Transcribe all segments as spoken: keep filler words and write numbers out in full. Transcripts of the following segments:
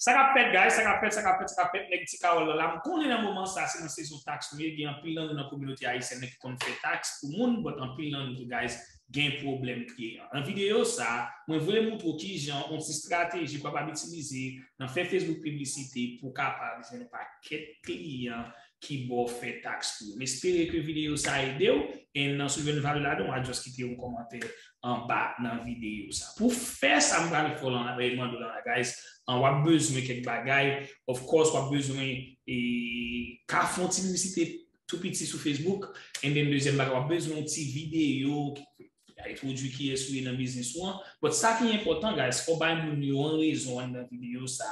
Sa k ap fèt, guys, sa k ap fèt, sa k ap fèt, sa k ap fèt, nèg Ti Kawòl la la. M konnen nan moman sa, se nan sezon taks nou ye, gen anpil nan nou nan kominote ayisyèn ki konn fè taks pou moun, but anpil nan nou tou, guys, gen pwoblèm kliyan. Nan videyo sa, mwen vle montre w kijan yon ti estrateji w kapab itilize nan fè Facebook piblisite pou w kapab jwenn yon pakèt kliyan ki ba w fè taks pou yo. M espere ke videyo sa ede w, and si w jwenn valè ladan, w a just kite yon kòmantè anba nan videyo sa. Pou fè sa, m pral fè w lan, mande w lan, guys, w ap bezwen kèk bagay. Of course, w ap bezwen e, ka fè yon ti piblisite tou piti sou Facebook. And then, dezyèm bagay, w ap bezwen yon ti videyo ki entwodui kiyès ou ye nan biznis ou an. But sa ki enpòtan, guys, fò w bay moun yo yon rezon anndan videyo sa,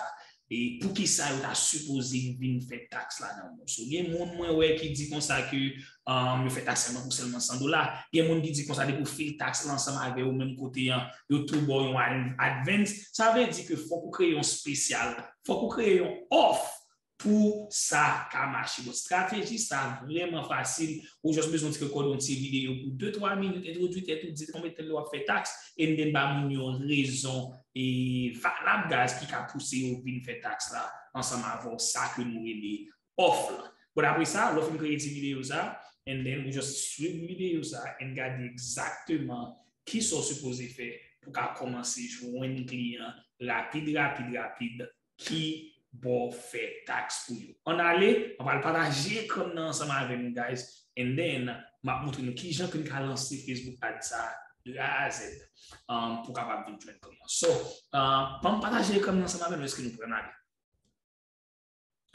e poukisa yo ta sipoze vin fè taks la nan moun. So, gen moun mwen wè ki di konsa ke um, yo fè taks sèlman pou sèlman san dola. Gen moun ki di konsa depi w fil taks la ansanm avè yo menm kote an, yo tou ba w yon ad- advance. Sa vle di ke fòk ou kreye yon spesyal, fòk ou kreye yon òf pou sa ka mache. Bon, estrateji sa vrèman fasil. Ou just bezwen ti rekòde yon ti videyo pou de twa minit, entwodui tèt ou, di konbyen tan w ap fè taks, and then ba moun yo rezon e valab, guys, ki ka pouse yo vin fè taks la ansanm avè w, sa ke nou rele òf la. Bon, apre sa, lè w fin kreye ti videyo sa, and then ou just swiv videyo sa and gade egzakteman kisa w sipoze fè pou w ka kòmanse jwenn kliyan rapid, rapid, rapid ki ba w fè taks pou yo. Ann ale, mwen pral pataje ekran nan ansanm avè nou, guys, and then m ap montre nou kijan ke n ka lanse Facebook Ads sa de A a Z, um, pou w kapab vin jwenn kliyan. So, uh, ban m pataje ekran nan ansanm avè nou, èske nou prè? Ann ale.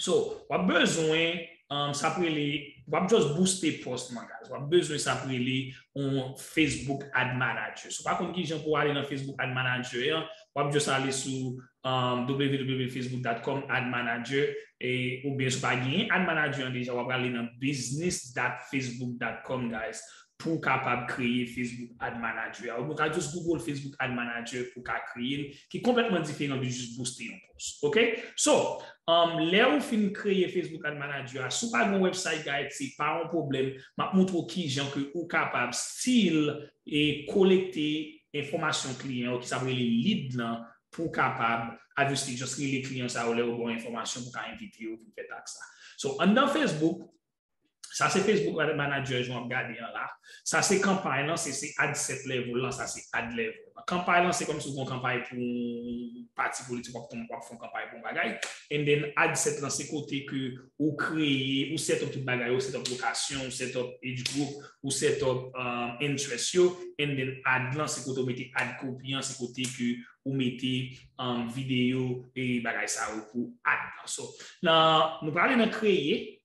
So, w ap bezwen, um, sa ap rele, w ap just booste post lan, guys. W ap bezwen sa ap rele yon Facebook Ad Manager. So, w pa konn kijan pou w ale nan Facebook Ad Manager an, w ap just ale sou um, w w w facebook dot com Ad Manager, e, oubyen si w pa genyen Ad Manager an deja, w ap ale nan business dot facebook dot com, guys, pou w kapab kreye Facebook Ad Manager a. Ou ka just Google Facebook Ad Manager pou w ka kreye l, ki konplètman diferan de just booste yon post. Ok? So, um, lè ou fin kreye Facebook Ad Manager a, si w pa gen yon website, guys, se pa yon pwoblèm. M ap montre w kijan ke ou kapab still e kolekte enfòmasyon kliyan yo, ki sa rele lead lan, pou w kapab, obviously, just rele kliyan sa yo lè yo ba w enfòmasyon pou w ka envite yo vin fè taks la. So, anndan Facebook, sa se Facebook Ad Manager jan w ap gade an la. Sa se kanpay lan, se, se ad set level lan, sa se ad level lan. Kanpay lan, se kòmsi w gen yon kanpay pou yon pati politik, w ap, w ap fè yon kanpay pou yon bagay. And then ad set lan, se kote ke ou kreye, ou set up tout bagay, ou set up lokasyon, ou set up age group, ou set up, um, interest yo, and then ad lan, se kote ou mete ad copy an, se kote ke ou mete, um, videyo e bagay sa yo pou ad lan. So, nan, nou prale nan kreye.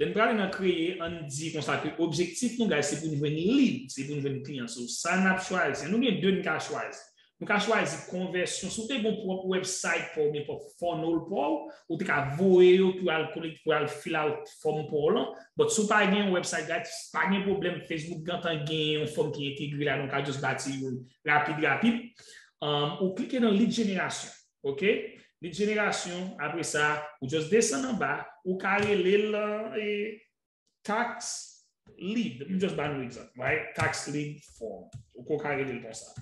Lè n prale nan kreye, ann di konsa ke objektif nou, guys, se pou n jwenn lead, se pou n jwenn kliyan. So, sa n ap chwazi, nou gen de n ka chwazi. Nou ka chwazi konvèsyon. Si w te gen pwòp website pa w oubyen pwòp funnel pa w, ou te ka voye yo pou al kolekte, pou al fill out fòm pa w lan. But si w pa gen yon website, guys, pa gen pwoblèm. Facebook gentan gen yon fòm ki entegre ladan, ou ka just bati youn rapid, rapid. Um, ou klike nan lead generation. Ok? Lead generation, apre sa, ou just desann anba, ou ka rele l, e, tax lead. M just ba nou egzanp, right? Tax lead form. Ou ko ka rele l konsa.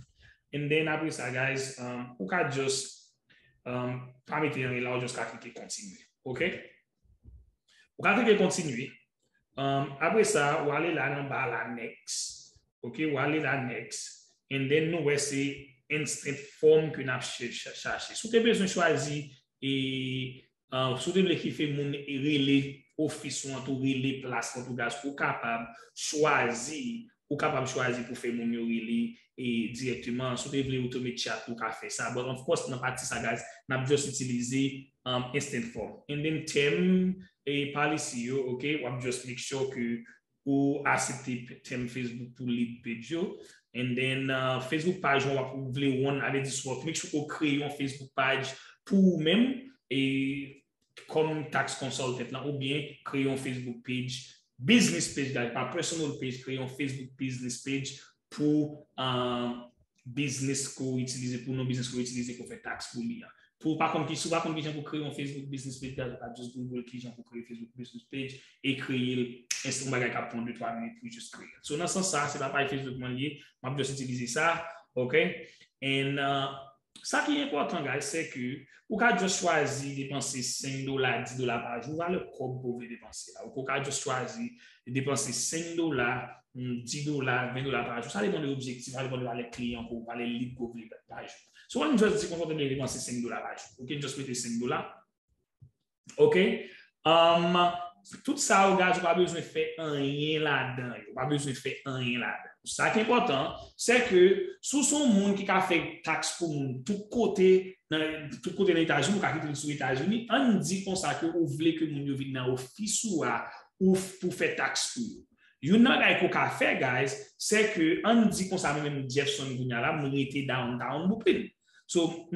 And then apre sa, guys, um, ou ka just, um, pa mete anyen la, ou just ka klike kontinye. Ok? Ou ka klike kontinye. Um, apre sa, ou ale la nan ba la next. Ok, ou ale la next. And then nou wè se instant form ke n ap ch- ch- chache. Si w te bezwen chwazi e, uh, si w te vle ki fè moun rele ofis ou an tou, rele plas lan tou, guys, ou kapab chwazi, ou kapab chwazi pou fè moun yo rele e dirèkteman. Si w te vle ou te met chat, ou ka fè sa. But of course, nan pati sa, guys, n ap just itilize, um, instant form. And then tèm e policy yo, ok, w ap just make sure ke ou aksepte tèm Facebook pou lead page yo. And then, uh, Facebook page w ap vle run, avè di si w ap make sure ou kreye yon Facebook page pou ou menm, e kòm tax consultant lan, oubyen kreye yon Facebook page, business page, guys, pa personal page, kreye yon Facebook business page pou, uh, business ke w itilize, pou non business ke w itilize pou fè tax pou li an. Pou w pa konn ki, si w pa konn kijan pou kreye yon Facebook business page, guys, ou ka just Google kijan pou kreye Facebook business page e kreye l instant, bagay k ap pran de twa minit pou just kreye l. So, nan sans sa, se pa paj Facebook mwen li ye, m ap just itilize sa, ok? And, uh, Sa ki enpòtan, guys, se ke ou ka just chwazi depanse senk dola, dis dola pa jou, valè kòb ke w vle depanse la. Ou ka just chwazi depanse senk dola, dis dola, ven dola pa jou. Sa depann de objektif, sa depann de valè kliyan ke w, valè lead ke w vle pa jou. So, ann just di konsa w vle depanse senk dola pa jou. Ok, just mete senk dola. Ok? Um, tout sa yo, guys, ou pa bezwen fè anyen ladan yo. Ou pa bezwen fè anyen ladan. Sa ki enpòtan, se ke si w se yon moun ki ka fè taks pou moun tout kote, nan tout kote nan Etazini, ou ka kite l sou Etazini, ann di konsa ke ou vle ke moun yo vin nan ofis ou a ou pou fè taks pou yo. Youn nan bagay ke w ka fè, guys, se ke ann di konsa mwen menm Jefferson kounye a la, mwen rete downtown Brooklyn. So,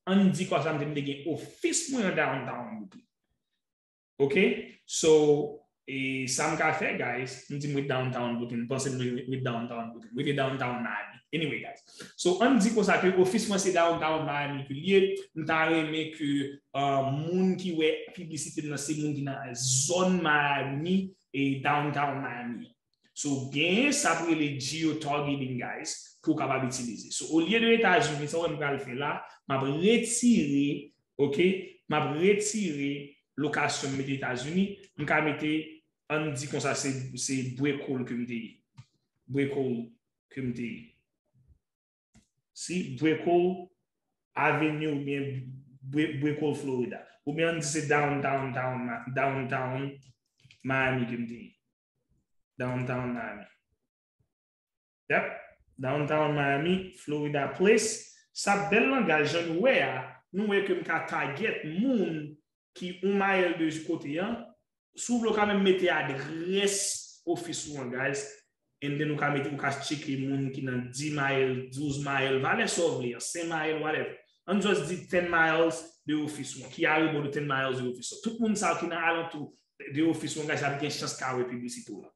ann di konsa mwen te gen ofis mwen an downtown Brooklyn. Ok? So, e sa m ka fè, guys, m di m ret downtown Brooklyn, m panse m ret downtown Brooklyn, m rete downtown Miami. Anyway, guys. So, ann di konsa ke ofis mwen se downtown Miami ke l ye, m ta renmen ke uh, moun ki wè piblisite m nan se moun ki nan zòn Miami e downtown Miami. So, genyen sa k rele geotargeting, guys, ke w kapab itilize. So, olye de Etazini, sa w wè m pral fè la, m ap retire, ok, m ap retire lokasyon m mete Etazini, m ka mete, ann di konsa, se, se Brickell ke m te ye. Brickell ke m te ye. Si, Brickell Avenue oubyen Bri- Brickell, Florida. Oubyen ann di se downtown, town, downtown Miami ke m te ye. Downtown Miami. Yep. Downtown Miami, Florida Place. Sa bèl langaj jan nou wè a, nou wè ke m ka target moun ki yon mayèl de kote a, si w vle, w ka menm mete adrès ofis ou an, guys. And then, ou ka mete, ou ka tcheke moun ki nan dis mayèl, douz mayèl, valè sa w vle an, senk mayèl, whatever. Ann just di ten miles de ofis ou an, ki arebò de ten miles de ofis ou an. Tout moun sa yo ki nan alantou de ofis ou an, guys, y ap gen chans ka wè piblisite w la.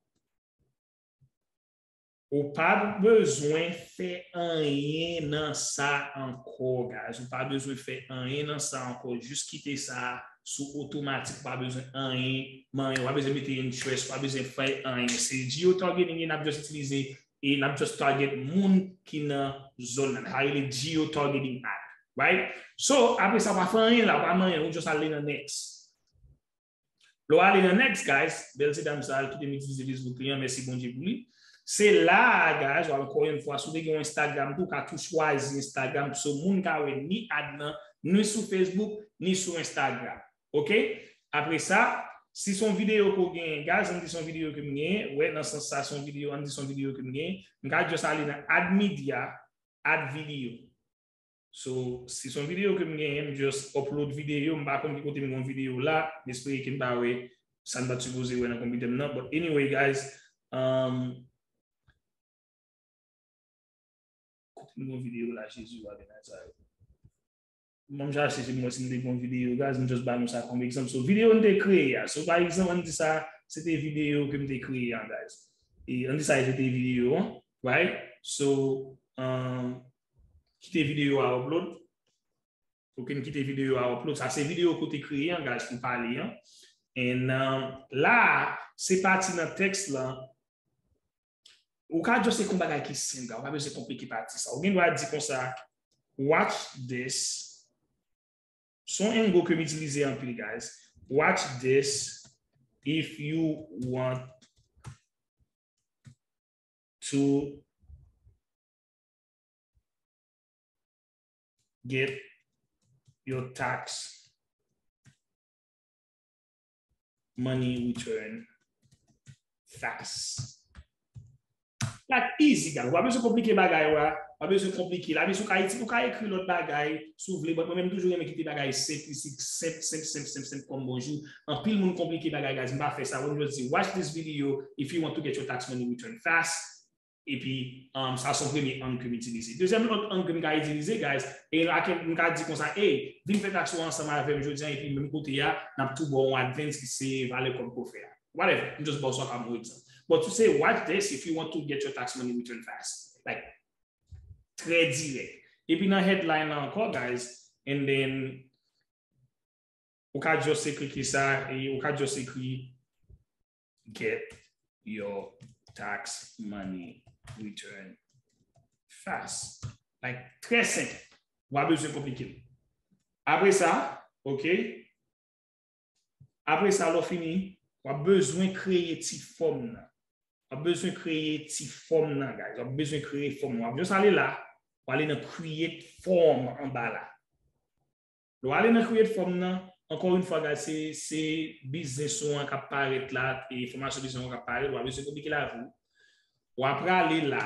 Ou pa bezwen fè anyen nan sa ankò, guys. Ou pa bezwen fè anyen nan sa ankò. Jis kite sa sou otomatik. Ou pa bezwen anyen, manyen. Ou pa bezwen mete interest. Ou pa bezwen fè anyen. Se geotargeting n ap just itilize e n ap just target moun ki nan zòn nan. Sa rele geotargeting app. Right? So, apre sa, ou pa fè anyen la, ou pa manyen, ou just ale nan next. Lè w ale nan next, guys, bèl ti dam sa a, l kite m itilize Facebook li an, mèsi Bondye pou li. Se la a, guys, ankò yon fwa, si w te gen yon Instagram tou, w ka tou chwazi Instagram, so moun ka wè ni ad nan, ni sou Facebook, ni sou Instagram. Ok? Apre sa, si se yon videyo ke w genyen, guys, ann di se yon videyo ke m genyen, wè, nan sans sa, se yon videyo, ann di se yon videyo ke m genyen, m ka just ale nan add media, add video. So, si se yon videyo ke m genyen, m just upload videyo, m pa konn ki kote m gen yon videyo la, m espere ke n pa wè sa n pa t sipoze wè nan konpitè m nan. But anyway, guys, um, kote m gen yon videyo la, Jezi wa de Nazarèt. Mwen m chache si m wè si m te gen yon videyo, guys, m just ba nou sa kòm egzanp. So, videyo n te kreye a. So, pa egzanp, ann di sa, se te videyo ke m te kreye an, guys. E ann di sa, se te videyo an, right? So, um, kite videyo a upload. Ok, n kite videyo a upload. Sa se videyo ke w te kreye an, guys, pou pale an. And um, la, se pati nan tèks lan. Ou ka just ekri yon bagay ki senp, guys. Ou pa bezwen konplike pati sa. Ou gen dwa di konsa, watch this. Se yon lingo ke m itilize anpil, guys. Watch this if you want to get your tax money return fast. Like, easy, guys. Ou pa bezwen konplike bagay, wa. Ou pa bezwen konplike. La, men si w ka iti, ou ka ekri lòt bagay, si w vle. But mwen menm, m toujou renmen kite bagay senp, senp, senp, senp, senp, senp, kòm bonjou. Anpil moun konplike bagay, guys. M pa fè sa. Mwen, m just di, watch this video if you want to get your tax money return fast. Epi, um, sa se yon premye ang ke m itilize. Dezyèm lòt ang ke m ka itilize, guys, e la ke m ka di konsa, hey, vin fè taks ou ansanm avè m jodi a, epi menm kote a, n ap tou ba w yon advance ki se valè kòb ke w fè a. Whatever, m just ba w sa kòm yon egzanp. But to say, watch this if you want to get your tax money return fast. Like, trè dirèk. Epi nan headline la ankò, guys, and then, ou ka just ekri ki sa, e ou ka just ekri get your tax money return fast. Like, trè senp. W pa bezwen konplike l. Apre sa, ok. Apre sa, lè w fini, w ap bezwen kreye ti fòm nan. W ap bezwen kreye ti fòm nan, guys. W ap bezwen kreye fòm nan. W ap just ale la, w ale nan create form anba la. Lè w ale nan create form nan, encore une fois, guys, se, se biznis ou an k ap parèt la, e enfòmasyon biznis ou an k ap parèt, w ap bezwen konplike lavi w. W ap prale la,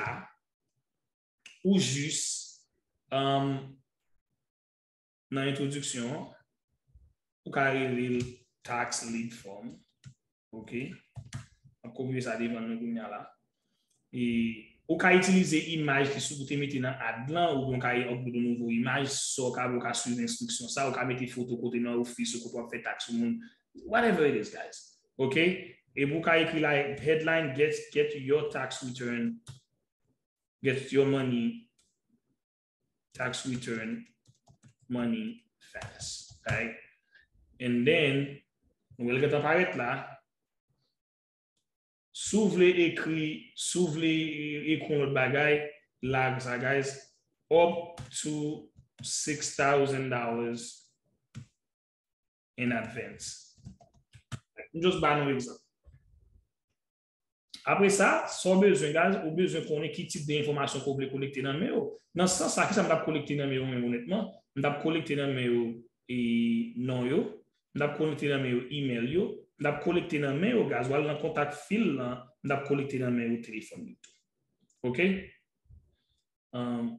ou jis, um, nan entwodiksyon an, ou ka rele l tax lead form. Ok? M ap kopye sa devan nou kounye a la. E ou ka itilize imaj ki sou ou te mete nan ad lan, oubyen ou ka upload yon nouvo imaj, sa w ka, ou ka swiv enstriksyon sa, ou ka mete foto kote nan ofis ou, kote w ap fè taks ou moun, whatever it is, guys. Ok? Epi ou ka ekri la, headline, get, get your tax return, get your money, tax return, money fast, right? And then, nou wè l gentan parèt la. Si w vle ekri, si w vle ekri yon lòt bagay, la sa, guys, up to six thousand dollars in advance. M just ba nou egzanp. Apre sa, sa w bezwen, guys, ou bezwen konnen ki tip de enfòmasyon ke w vle kolekte nan men yo. Nan sans sa, kisa m t ap kolekte nan men yo menm, onètman? M t ap kolekte nan men yo, e, non yo. M t ap kolekte nan men yo email yo. M t ap kolekte nan men yo, guys, w al nan kontak fil lan, m t ap kolekte nan men yo telefòn yo tou. Ok? Um,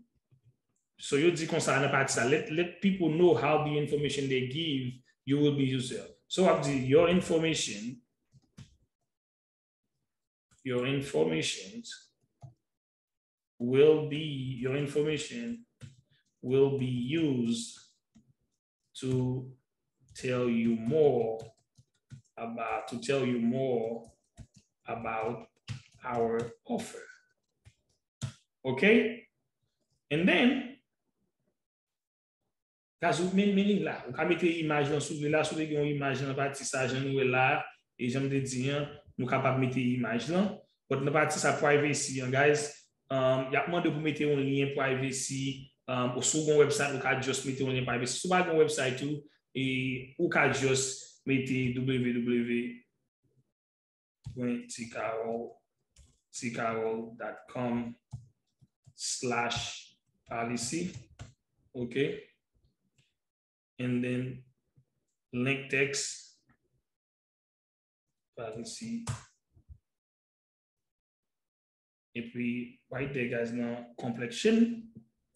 so yo di konsa nan pati sa, let, let people know how the information they give you will be used. So w ap di, your information, your informations will be, your information will be used to tell you more about, to tell you more about our offer. Ok? And then, guys, ou men, men li la. Ou ka mete imaj lan sou li la, si w te gen yon imaj nan pati sa, jan nou wè la, e jan m te di an, nou kapab mete imaj lan. But nan pati sa privacy an, guys, um, y ap mande w pou mete yon lyen privacy, um, ou si w gen website, ou ka just mete yon lyen privacy. Si w pa gen website tou, e ou ka just mete www point t carol, t carol dot com slash policy. Ok? And then link text, policy. Epi, right there, guys, nan complexion,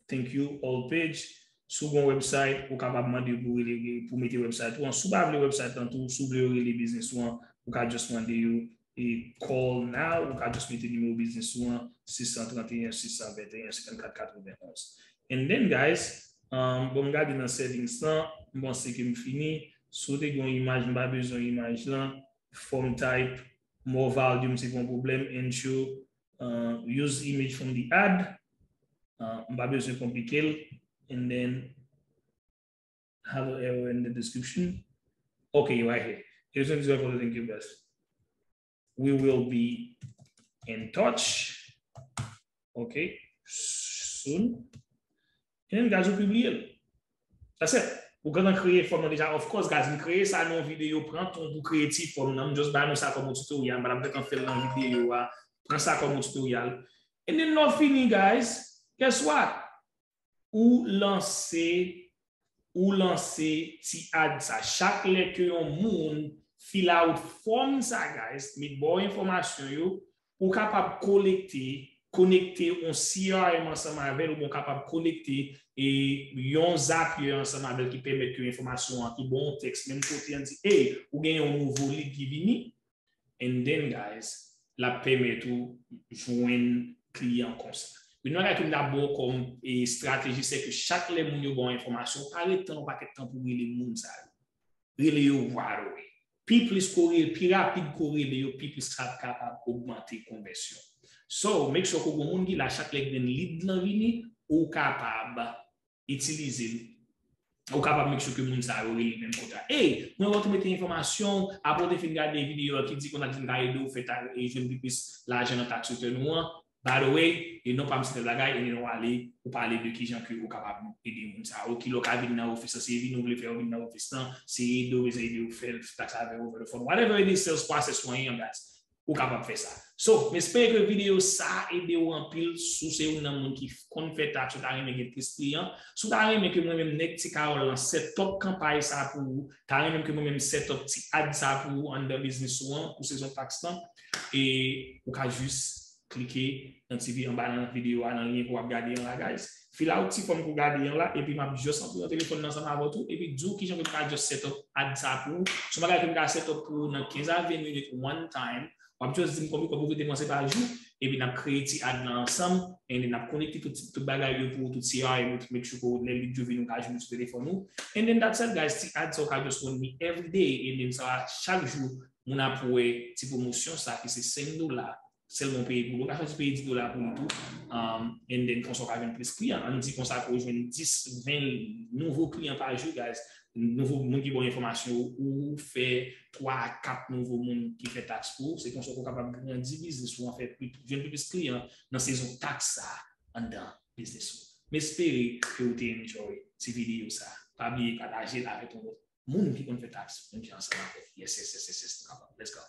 thank you, all page. Si w gen website, ou kapab mande yo pou rele, pou mete website ou an. Si w pa vle website lan tou, si w vle yo rele biznis ou an, ou ka just mande yo, e, call now, ou ka just mete nimewo biznis ou an, six cent trente et un, six cent vingt et un, cinquante-quatre quatre-vingt-onze. And then, guys, um, bon, m gade nan settings lan, m panse ke m fini. Si w te gen yon imaj, m pa bezwen imaj lan. Font type, more volume, se pa yon pwoblèm. Ensure, uh, use image from the ad. Uh, m pa bezwen konplike l. And then have an error in the description. Okay, right here. Here's an example. Thank you, guys. We will be in touch. Okay, soon. And then, guys, ou pibliye l. That's it. Ou gentan kreye fòm nan deja. Of course, guys, m kreye sa nan yon videyo. Pran tan pou kreye ti fòm nan. M just ba nou sa kòm yon tutorial. M pa t ap gentan fè l nan videyo a. Pran sa kòm yon tutorial. And then, lè w fini, guys, guess what? Ou lanse, ou lanse ti ad sa. Chak lè ke yon moun fill out fòm sa, guys, met ba w enfòmasyon yo, ou kapab kolekte, konekte yon C R M ansanm avè l, oubyen ou kapab konekte, e, yon Zapier ansanm avè l ki pèmèt ke enfòmasyon an, ki ba w yon tèks menm kote an di, hey, ou gen yon nouvo lead ki vini. And then, guys, l ap pèmèt ou jwenn kliyan konsa. Youn nan bagay ke m ta ba w kòm, e, estrateji, se ke chak lè moun yo ba w enfòmasyon, pa ret tann yon pakèt tan pou rele moun sa yo. Rele yo right away. Pi plis ke w rele, pi rapid ke w rele yo, pi plis sa ap kapab ogmante konvèsyon. So, make sure ke w gen moun ki la chak lè grenn lead lan vini, ou kapab itilize l. Ou kapab make sure ke moun sa yo rele menm kote a. Hey, mwen wè w te mete enfòmasyon, apre w te fin gade videyo a ki di konsa ki ka ede w fè ta, e jwenn pi plis lajan nan tax return ou an. By the way, e non pa m se tèl bagay, e non ale, ou pale de kijan ke ou kapab ede moun sa yo, ki lè w ka vin nan ofis lan, se vin ou vle fè yo vin nan ofis lan, se ede w bezwen ede w fè tax avè yo over the phone, whatever it is, sales process ou anyen, guys, ou kapab fè sa. So, m espere ke videyo sa ede w anpil. Si w se youn nan moun ki konn fè tax, ou ta renmen gen plis kliyan, si w ta renmen ke mwen menm nèg Ti Carole lan set up kanpay sa pou ou, ta renmen ke mwen menm set up ti ad sa pou ou anndan biznis ou an pou sezon tax lan, e ou ka jis klike nan ti vi anba nan videyo a, nan lyen ke w ap gade an la, guys. Fill out ti fòm ke w gade an la, epi m ap just antre nan telefòn nan ansanm avè w tou, epi di w kijan ke m ka just set up ad sa pou ou. Se yon bagay ke m ka set up pou ou nan kenz a ven minit one time. W ap just di m konbyen kòb ou vle depanse pa jou, epi n ap kreye ti ad lan ansanm, and then n ap konekte tout, tout bagay yo pou ou, tout C R M, tout make sure ke lè lead yo vini, ou ka jwenn yo sou telefòn ou. And then that's it, guys. Ti ad sa ou ka just run li every day, and then sa chak jou, moun ap wè ti pwomosyon sa ki se senk dola, sèlman peye pou location, ti peye dis dola pou li tou. Um, and then konsa w ka jwenn plis kliyan. Ann di konsa ke w jwenn dis, ven nouvo kliyan pa jou, guys. Nouvo moun ki ba w enfòmasyon, ou fè twa a kat nouvo moun ki fè tax pou ou. Se konsa ke w kapab grandi biznis ou an, fè pli, jwenn pli plis kliyan nan sezon tax sa anndan biznis ou. M espere ke w te enjoy ti videyo sa. Pa bliye pataje l avèk yon lòt moun ki konn fè tax menm jan ansanm avèk. Yes, yes, yes, yes, yes, nou kapab. Let's go.